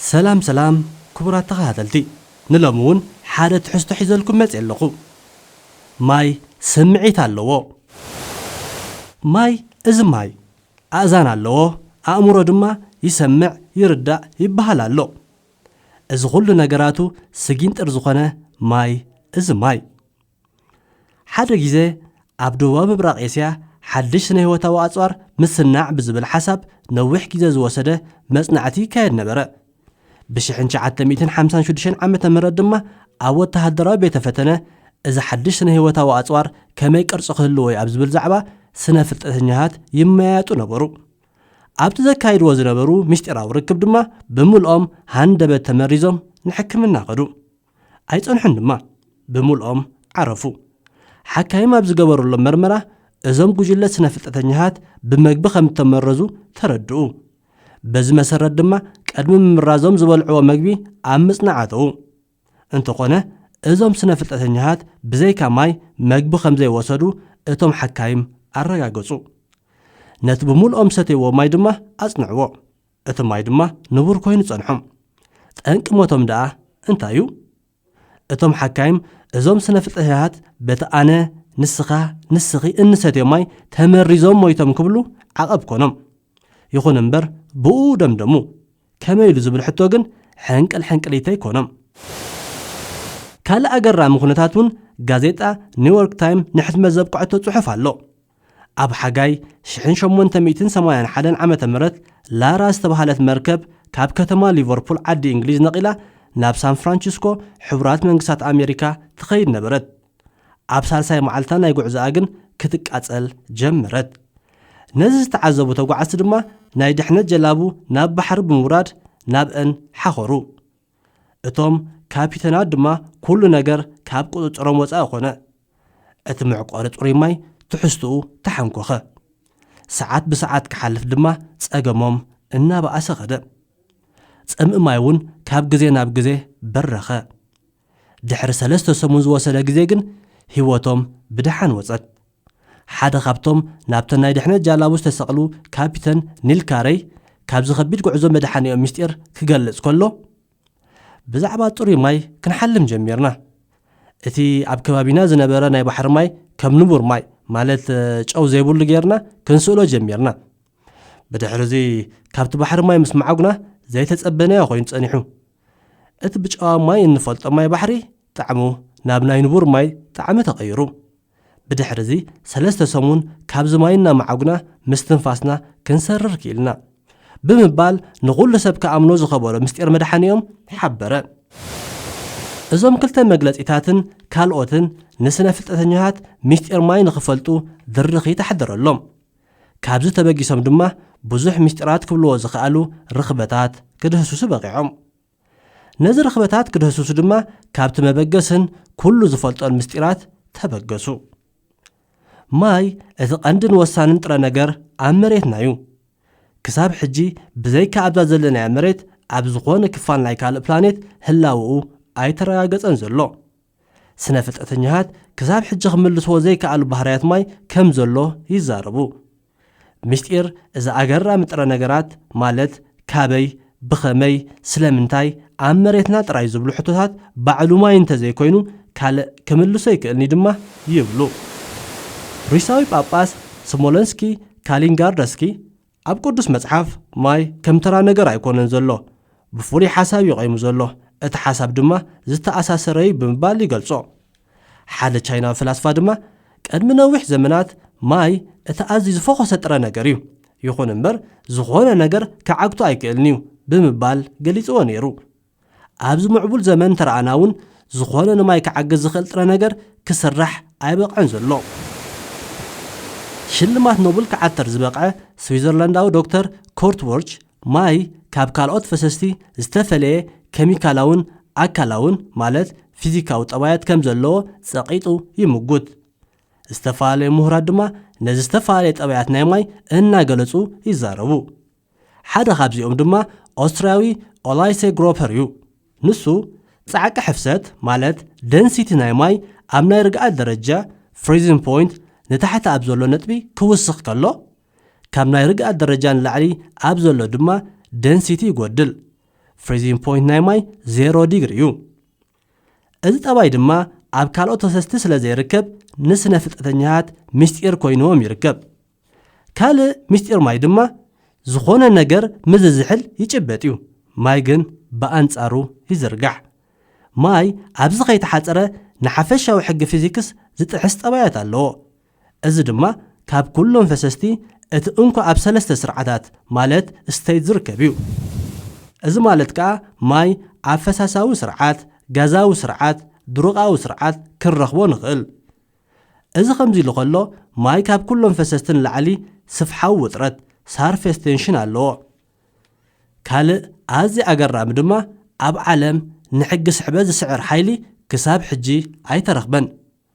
ሰላም ሰላም ክቡራት ተኸታተልቲ፣ ንሎሚ እውን ሓደ ትሕዝቶ ሒዘልኩም መፅእ ኣለኹ። ማይ ስምዒት ኣለዎ። ማይ እዚ ማይ ኣእዛን ኣለዎ፣ ኣእምሮ ድማ ይሰምዕ ይርዳእ ይበሃል ኣሎ። እዚ ኩሉ ነገራቱ ስጊንጥር ዝኾነ ማይ እዚ ማይ። ሓደ ግዜ ኣብ ደቡባዊ ምብራቕ ኤስያ ሓድሽ ስነ ህይወታዊ ኣጽዋር ምስናዕ ብዝብል ሓሳብ ነዊሕ ግዜ ዝወሰደ መጽናዕቲ ይካየድ ነበረ። ብ ሽሕን ትሽዓተ ሚእትን ሓምሳን ሽዱሽተን ዓመተ ምህረት ድማ ኣብ ወተሃደራዊ ቤተ ፈተነ እዚ ሓድሽ ስነ ህይወታዊ ኣጽዋር ከመይ ቅርጺ ክህልዎ እዩ ኣብ ዝብል ዛዕባ ስነ ፍልጠተኛታት ይመያየጡ ነበሩ። ኣብቲ ዘካይድዎ ዝነበሩ ምስጢራዊ ርክብ ድማ ብምልኦም ሃንደበት ተመሪዞም ንሕክምና ከዱ። ኣይጸንሑን ድማ፣ ብምልኦም ዓረፉ። ሓካይም ኣብ ዝገበሩሎም መርመራ እዞም ጉጅለ ስነ ፍልጠተኛታት ብመግቢ ከም እተመረዙ ተረድኡ። በዚ መሰረት ድማ ቅድሚ ምምራዞም ዝበልዕዎ መግቢ ኣብ ምጽናዕ ኣተዉ። እንተኾነ እዞም ስነ ፍልጠተኛታት ብዘይካ ማይ መግቢ ከም ዘይወሰዱ እቶም ሓካይም ኣረጋገጹ። ነቲ ብምልኦም ሰትይዎ ማይ ድማ ኣጽንዕዎ። እቲ ማይ ድማ ንቡር ኮይኑ ጸንሖም። ጠንቂ ሞቶም ደኣ እንታይ እዩ? እቶም ሓካይም እዞም ስነ ፍልጠተኛታት በቲ ኣነ፣ ንስኻ፣ ንስኺ እንሰትዮ ማይ ተመሪዞም ሞይቶም ክብሉ ዓቐብ ኮኖም። ይኹን እምበር ብኡ ደምደሙ። ከመይ ኢሉ ዝብል ሕቶ ግን ሕንቅል ሕንቅሊተይ ኮኖም። ካልእ ኣገራሚ ኩነታት እውን ጋዜጣ ኒውዮርክ ታይም ንሕትመት ዘብቅዐቶ ጽሑፍ ኣሎ። ኣብ ሓጋይ ሽሕን ሸሞንተ ሚእትን ሰማንያን ሓደን ዓመተ ምህረት ላራ ዝተባህለት መርከብ ካብ ከተማ ሊቨርፑል ዓዲ እንግሊዝ ነቒላ ናብ ሳን ፍራንሲስኮ ሕቡራት መንግስታት ኣሜሪካ ትኸይድ ነበረት። ኣብ ሳልሳይ መዓልታ ናይ ጉዕዞኣ ግን ክትቃጸል ጀመረት። ነዚ ዝተዓዘቡ ተጓዓዝቲ ድማ ናይ ድሕነት ጀላቡ ናብ ባሕሪ ብምውራድ ናብአን ሓኸሩ። እቶም ካፒተናት ድማ ኩሉ ነገር ካብ ቁጽጽሮም ወጻኢ ኾነ። እቲ መዕቆሪ ጽሩይ ማይ ትሕዝትኡ ተሓንኮኸ። ሰዓት ብሰዓት ክሓልፍ ድማ ጸገሞም እናበኣሰ ኸደ። ጽምኢ ማይ እውን ካብ ግዜ ናብ ግዜ በረኸ። ድሕሪ ሰለስተ ሰሙን ዝወሰደ ግዜ ግን ህይወቶም ብደሓን ወጸት። ሓደ ካብቶም ናብተን ናይ ድሕነት ጃላቡ ዝተሰቕሉ ካፒተን ኒል ካረይ ካብዚ ከቢድ ጉዕዞ መድሓኒኦም ምስጢር ክገልጽ ከሎ፣ ብዛዕባ ጽሩይ ማይ ክንሓልም ጀሚርና። እቲ ኣብ ከባቢና ዝነበረ ናይ ባሕሪ ማይ ከም ንቡር ማይ፣ ማለት ጨው ዘይብሉ ጌርና ክንስእሎ ጀሚርና። ብድሕሪ እዚ ካብቲ ባሕሪ ማይ ምስ መዓጉና ዘይተጸበናዮ ኮይኑ ጸኒሑ። እቲ ብጨዋ ማይ እንፈልጦ ማይ ባሕሪ ጣዕሙ ናብ ናይ ንቡር ማይ ጣዕሚ ተቐይሩ። ብድሕሪ እዚ ሰለስተ ሰሙን ካብዚ ማይ እናመዓጉና ምስትንፋስና ክንሰርር ክኢልና ብምባል ንኹሉ ሰብ ክኣምኖ ዝኸበሮ ምስጢር መድሓኒኦም ሓበረ። እዞም ክልተ መግለጺታትን ካልኦትን ንስነ ፍልጠተኛታት ምስጢር ማይ ንኽፈልጡ ድርኺት ኣሕደረሎም። ካብዚ ተበጊሶም ድማ ብዙሕ ምስጢራት ክብልዎ ዝኸኣሉ ርኽበታት ክድህስሱ በቒዖም። ነዚ ርኽበታት ክድህስሱ ድማ ካብቲ መበገስን ኩሉ ዝፈልጦን ምስጢራት ተበገሱ። ማይ እቲ ቀንድን ወሳንን ጥረ ነገር ኣብ መሬትና እዩ። ክሳብ ሕጂ ብዘይካ ኣብዛ ዘለናያ መሬት ኣብ ዝኾነ ክፋል ናይ ካልእ ፕላኔት ህላወኡ ኣይተረጋገጸን ዘሎ። ስነ ፍልጠተኛታት ክሳብ ሕጂ ክምልስዎ ዘይከኣሉ ባህርያት ማይ ከም ዘሎ ይዛረቡ። ምስጢር እዚ ኣገራሚ ጥረ ነገራት ማለት ካበይ፣ ብኸመይ፣ ስለምንታይ፣ ኣብ መሬትና ጥራይ ዝብሉ ሕቶታት ባዕሉ ማይ እንተዘይኮይኑ ካልእ ክምልሶ ኣይክእልን'ዩ ድማ ይብሉ። ሩሲያዊ ጳጳስ ስሞለንስኪ ካሊንጋርደስኪ ኣብ ቅዱስ መጽሓፍ ማይ ከም ተራ ነገር ኣይኮነን ዘሎ፣ ብፍሉይ ሓሳብ እዩ ቆይሙ ዘሎ፣ እቲ ሓሳብ ድማ ዝተኣሳሰረ እዩ ብምባል ይገልጾ። ሓደ ቻይናዊ ፈላስፋ ድማ ቅድሚ ነዊሕ ዘመናት ማይ እቲ ኣዝዩ ዝፈኾሰ ጥረ ነገር እዩ፣ ይኹን እምበር ዝኾነ ነገር ክዓግቶ ኣይክእልን እዩ ብምባል ገሊጽዎ ነይሩ። ኣብዚ ምዕቡል ዘመን እንተረኣና እውን ዝኾነ ንማይ ክዓግዝ ዝኽእል ጥረ ነገር ክስራሕ ኣይበቕዐን ዘሎ። ሽልማት ኖብል ክዓተር ዝበቕዐ ስዊዘርላንዳዊ ዶክተር ኮርት ዎርች ማይ ካብ ካልኦት ፈሰስቲ ዝተፈለየ ኬሚካላውን ኣካላውን ማለት ፊዚካዊ ጠባያት ከም ዘለዎ ጸቒጡ ይምጉት። ዝተፈላለዩ ምሁራት ድማ ነዚ ዝተፈላለየ ጠባያት ናይ ማይ እናገለጹ ይዛረቡ። ሓደ ካብዚኦም ድማ ኦስትርያዊ ኦላይሴ ግሮፐር እዩ። ንሱ ጻዕቂ ሕፍሰት ማለት ደንሲቲ ናይ ማይ ኣብ ናይ ርግኣት ደረጃ ፍሪዚንግ ፖይንት ንታሕቲ ኣብ ዘሎ ነጥቢ ክውስኽ ከሎ ካብ ናይ ርግኣት ደረጃ ንላዕሊ ኣብ ዘሎ ድማ ደንሲቲ ይጎድል። ፍሪዚንግ ፖይንት ናይ ማይ ዜሮ ዲግሪ እዩ። እዚ ጠባይ ድማ ኣብ ካልኦት ፈሰስቲ ስለ ዘይርከብ ንስነ ፍልጠተኛታት ምስጢር ኮይንዎም ይርከብ። ካልእ ምስጢር ማይ ድማ ዝኾነ ነገር ምዝዝሕል ይጭበጥ እዩ። ማይ ግን ብኣንጻሩ ይዝርጋሕ። ማይ ኣብዚ ከይተሓጸረ ንሓፈሻዊ ሕጊ ፊዚክስ ዝጥሕስ ጠባያት ኣለዎ። እዚ ድማ ካብ ኩሎም ፈሰስቲ እቲ እንኮ ኣብ ሰለስተ ስርዓታት ማለት ስቴት ዝርከብ እዩ። እዚ ማለት ከኣ ማይ ኣብ ፈሳሳዊ ስርዓት፣ ጋዛዊ ስርዓት፣ ድሩቓዊ ስርዓት ክንረኽቦ ንኽእል። እዚ ከምዚ ኢሉ ከሎ ማይ ካብ ኩሎም ፈሰስቲ ንላዕሊ ስፍሓዊ ውጥረት ሳርፌስ ቴንሽን ኣለዎ። ካልእ ኣዝዩ ኣገራሚ ድማ ኣብ ዓለም ንሕጊ ስሕበት ዝስዕር ሓይሊ ክሳብ ሕጂ ኣይተረኽበን።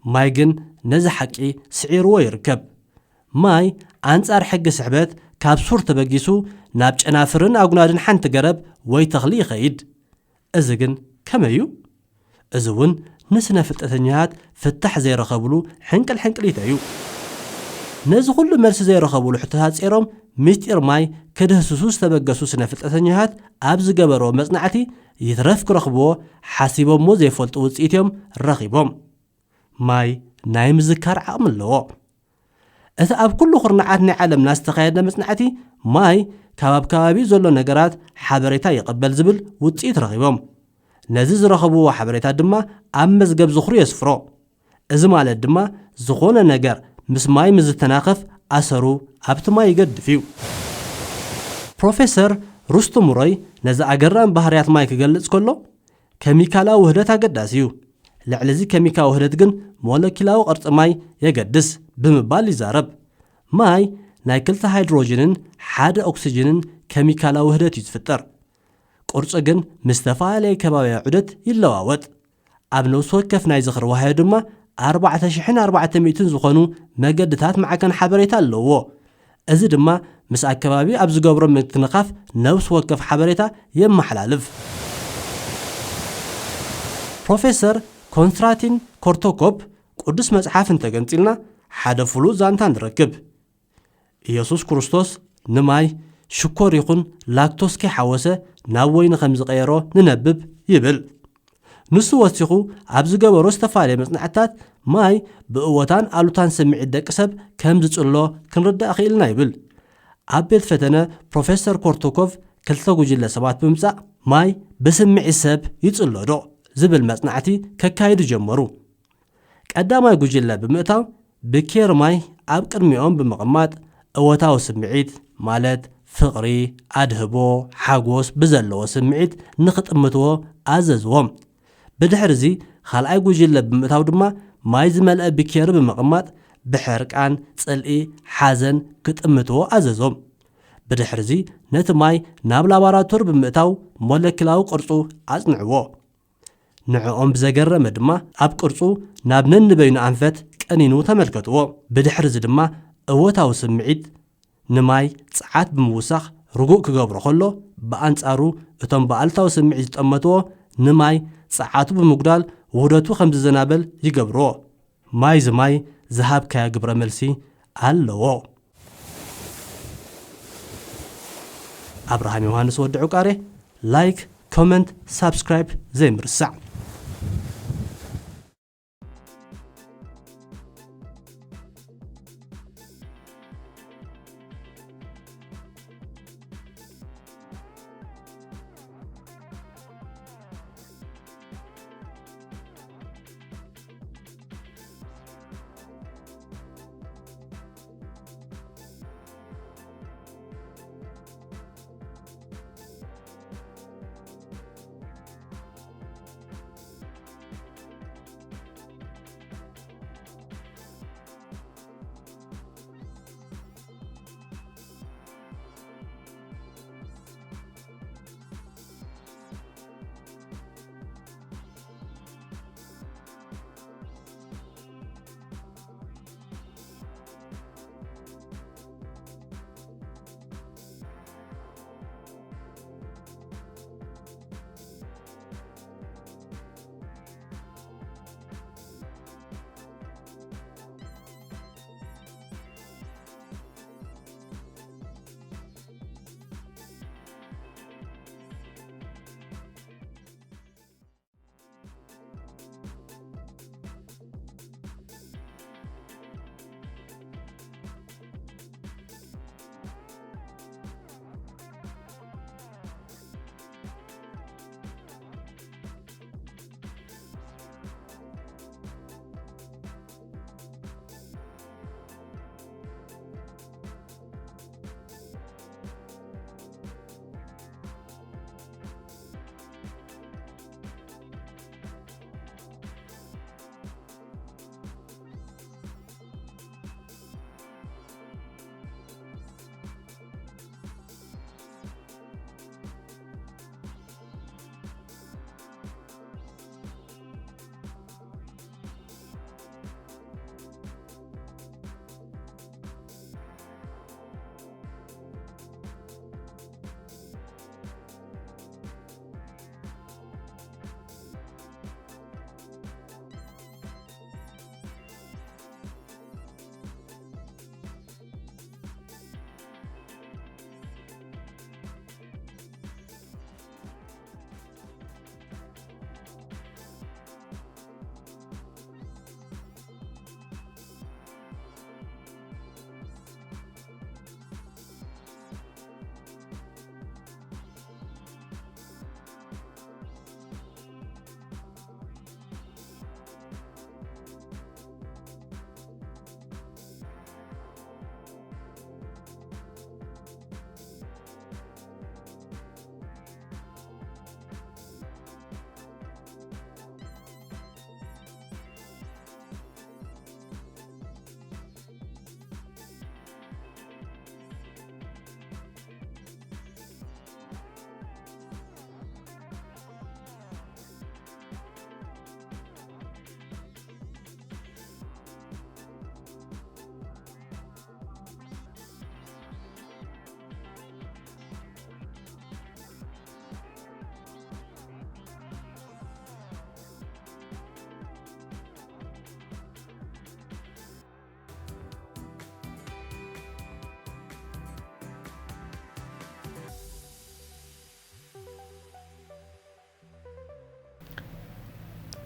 ማይ ግን ነዚ ሓቂ ስዒርዎ ይርከብ። ማይ ኣንጻር ሕጊ ስሕበት ካብ ሱር ተበጊሱ ናብ ጨናፍርን ኣጉናድን ሓንቲ ገረብ ወይ ተኽሊ ይኸይድ። እዚ ግን ከመይ እዩ? እዚ እውን ንስነ ፍልጠተኛታት ፍታሕ ዘይረኸብሉ ሕንቅል ሕንቅሊተ እዩ። ነዚ ኩሉ መልሲ ዘይረኸብሉ ሕቶታት ጼሮም ምስጢር ማይ ክድህስሱ ዝተበገሱ ስነ ፍልጠተኛታት ኣብ ዝገበርዎ መጽናዕቲ ይትረፍ ክረኽብዎ ሓሲቦሞ ዘይፈልጡ ውጽኢት እዮም ረኺቦም። ማይ ናይ ምዝካር ዓቕሚ ኣለዎ። እቲ ኣብ ኩሉ ኩርናዓት ናይ ዓለምና ዝተኻየደ መጽናዕቲ ማይ ካብ ኣብ ከባቢኡ ዘሎ ነገራት ሓበሬታ ይቕበል ዝብል ውጽኢት ረኺቦም። ነዚ ዝረኸብዎ ሓበሬታ ድማ ኣብ መዝገብ ዝኽሩ የስፍሮ። እዚ ማለት ድማ ዝኾነ ነገር ምስ ማይ ምስ ዝተናኸፍ ኣሰሩ ኣብቲ ማይ ይገድፍ እዩ። ፕሮፌሰር ሩስቱም ሮይ ነዚ ኣገራሚ ባህርያት ማይ ክገልጽ ከሎ፣ ከሚካላዊ ውህደት ኣገዳሲ እዩ። ልዕሊ እዚ ከሚካዊ ውህደት ግን ሞለኪላዊ ቅርጺ ማይ የገድስ ብምባል ይዛረብ። ማይ ናይ ክልተ ሃይድሮጅንን ሓደ ኦክሲጅንን ከሚካላዊ ውህደት እዩ ዝፍጠር። ቅርጹ ግን ምስ ዝተፈላለየ ከባብያዊ ዑደት ይለዋወጥ። ኣብ ነፍሲ ወከፍ ናይ ዝኽሪ ዋህዮ ድማ ኣርባዕተ ሽሕን ኣርባዕተ ሚእትን ዝኾኑ መገድታት ማዕከን ሓበሬታ ኣለዎ። እዚ ድማ ምስ ኣከባቢ ኣብ ዝገብሮ ምትንኻፍ ነፍሲ ወከፍ ሓበሬታ የመሓላልፍ። ፕሮፌሰር ኮንስታንቲን ኮርቶኮፕ ቅዱስ መጽሓፍ እንተገንጺልና ሓደ ፍሉጥ ዛንታ ንረክብ። ኢየሱስ ክርስቶስ ንማይ ሽኮር ይኹን ላክቶስ ከይሓወሰ ናብ ወይኒ ከም ዝቐየሮ ንነብብ ይብል። ንሱ ወሲኹ ኣብ ዝገበሮ ዝተፈላለየ መጽናዕትታት ማይ ብእወታን ኣሉታን ስምዒት ደቂ ሰብ ከም ዝጽሎ ክንርዳእ ክኢልና ይብል። ኣብ ቤት ፈተነ ፕሮፌሰር ኮርቶኮቭ ክልተ ጉጅለ ሰባት ብምጻእ ማይ ብስምዒት ሰብ ይጽሎ ዶ ዝብል መጽናዕቲ ከካይዱ ጀመሩ። ቀዳማይ ጉጅለ ብምእታው ብኬር ማይ ኣብ ቅድሚኦም ብምቕማጥ እወታዊ ስምዒት ማለት ፍቕሪ፣ ኣድህቦ፣ ሓጎስ ብዘለዎ ስምዒት ንኽጥምትዎ ኣዘዝዎም። ብድሕሪ እዚ ካልኣይ ጉጅለ ብምእታው ድማ ማይ ዝመልአ ብኬሪ ብምቕማጥ ብሕርቃን፣ ጽልኢ፣ ሓዘን ክጥምትዎ ኣዘዞም። ብድሕሪ እዚ ነቲ ማይ ናብ ላቦራቶሪ ብምእታው ሞለኪላዊ ቅርጹ ኣጽንዕዎ። ንዕኦም ብዘገረመ ድማ ኣብ ቅርጹ ናብ ነንበይኑ ኣንፈት ቀኒኑ ተመልከትዎ። ብድሕሪ እዚ ድማ እወታዊ ስምዒት ንማይ ጸዓት ብምውሳኽ ርጉእ ክገብሮ ከሎ፣ ብኣንጻሩ እቶም ብኣሉታዊ ስምዒት ዝጠመትዎ ንማይ ጸዓቱ ብምጉዳል ውህደቱ ከም ዝዘናበል ይገብርዎ። ማይ ዝማይ ዝሃብካዮ ግብረ መልሲ ኣለዎ። ኣብርሃም ዮሃንስ ወዲ ዑቃሬ። ላይክ፣ ኮመንት፣ ሳብስክራይብ ዘይምርሳዕ።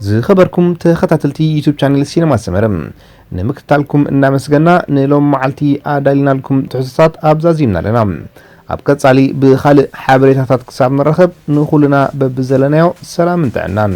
ዝኸበርኩም ተኸታተልቲ ዩቱብ ቻነል ሲነማ ሰመረ፣ ንምክትታልኩም እናመስገና፣ ንሎም መዓልቲ ኣዳሊናልኩም ትሕዝቶታት ኣብዛዚምና ኣለና። ኣብ ቀጻሊ ብኻልእ ሓበሬታታት ክሳብ ንራኸብ፣ ንኹልና በብዘለናዮ ሰላምን ጥዕናን።